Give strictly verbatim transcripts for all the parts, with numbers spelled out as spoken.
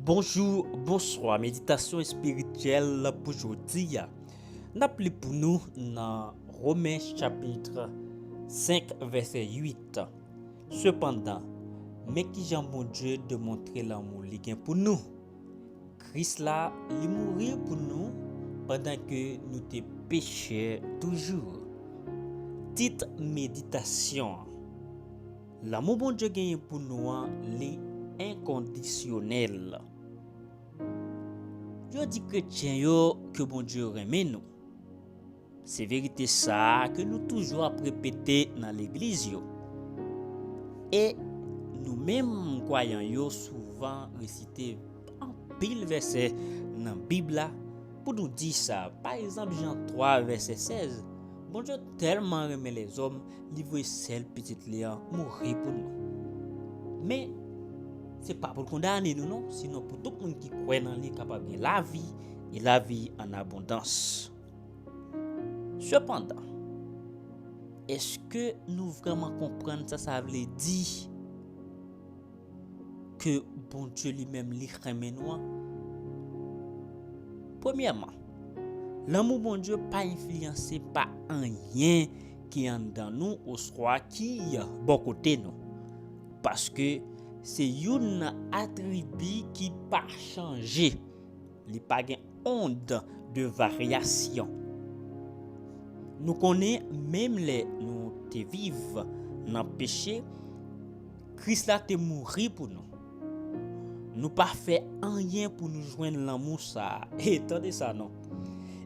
Bonjou, bonswa. Meditasyon espirityèl pou jodi a. N ap li pou nou nan Women chapit senk, vèsè uit. Sepandan, men kijan Bondye demontre lanmou li gen pou nou. Kris la, li mouri pou nou pandan ke nou te pechè toujou. Tit meditasyon an: Lanmou Bondye genyen pou nou an, li enkondisyonèl. Yo di kretyen yo ke Bondye renmen nou. Se verite sa a ke nou toujou ap repete nan legliz yo. E nou menm kwayan yo souvan resite anpil vèsè nan Bib la pou nou di sa. Pa egzanp, Jan twa, vèsè sèz, Bondye tèlman renmen lèzòm, li voye sèl Pitit li an mouri pou nou. Men, se pa pou l kondane nou, non, sinon pou tout moun ki kwè nan li kapab gen lavi, e lavi an abondans. Sepandan, èske nou vrèman konprann sa sa vle di ke Bondye li menm li renmen nou an? Premyèman, lanmou Bondye pa enfliyanse pa anyen ki anndan nou oswa ki bò kote nou, paske se youn nan atribi ki pa chanje. Li pa gen ond de varyasyon. Nou konnen menm lè nou te viv nan peche, Kris la te mouri pou nou. Nou pa fè anyen pou nou jwenn lanmou sa a. E tande sa non.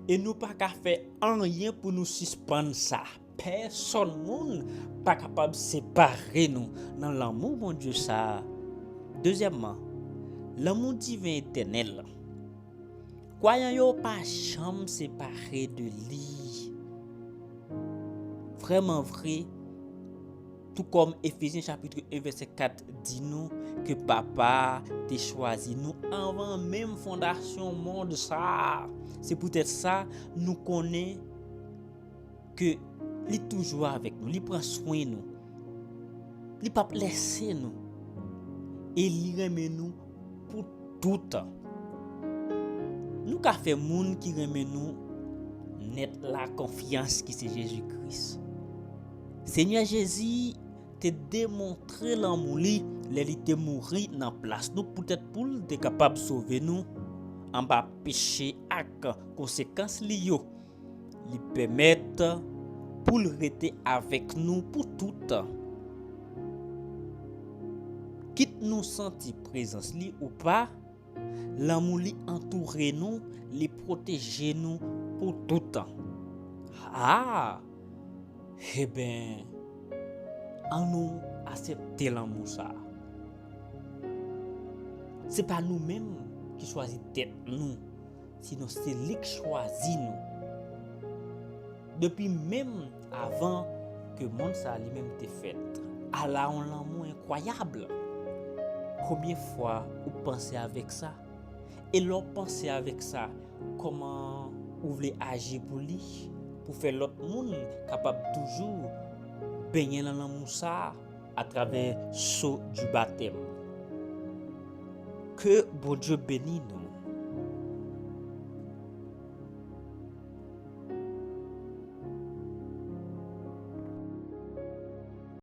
E nou pa ka fè anyen pou nou sispann sa. Pèsòn moun pa kapab separe nou nan lanmou Bondye sa a. Dezyèmman, lanmou diven etènèl. Kwayan yo pa janm separe de li. Vrèman vre, tou kòm Efezyen chapit en vèsè kat di nou ke Papa a te chwazi nou anvan menm fondasyon mond sa a. Se poutèt sa, nou konnen ke li toujou avèk nou, li pran swen nou, li p ap lèse nou, e li renmen nou pou toutan. Nou ka fè moun ki renmen nou nèt la konfyans, ki se Jezi Kris. Senyè Jezi te demontre lanmou li lè li te mouri nan plas nou, poutèt pou l te kapab sove nou anba peche ak konsekans li yo. Li pèmèt pou l rete avèk nou pou toutan. Kit nou santi prezans li ou pa, lanmou li antoure nou, li pwoteje nou pou toutan. A! Eben, annou aksepte lanmou sa a. Se pa nou menm ki chwazi tèt nou, sinon se li k chwazi nou. Depi menm avan ke mond sa a li menm te fèt. Ala yon lanmou enkwayab! Konbyen fwa ou panse avèk sa? E lè w panse avèk sa, kòman ou vle aji pou li, pou fè lòt moun kapab toujou benyen nan lanmou sa a atravè so di batèm? Ke Bondye beni nou.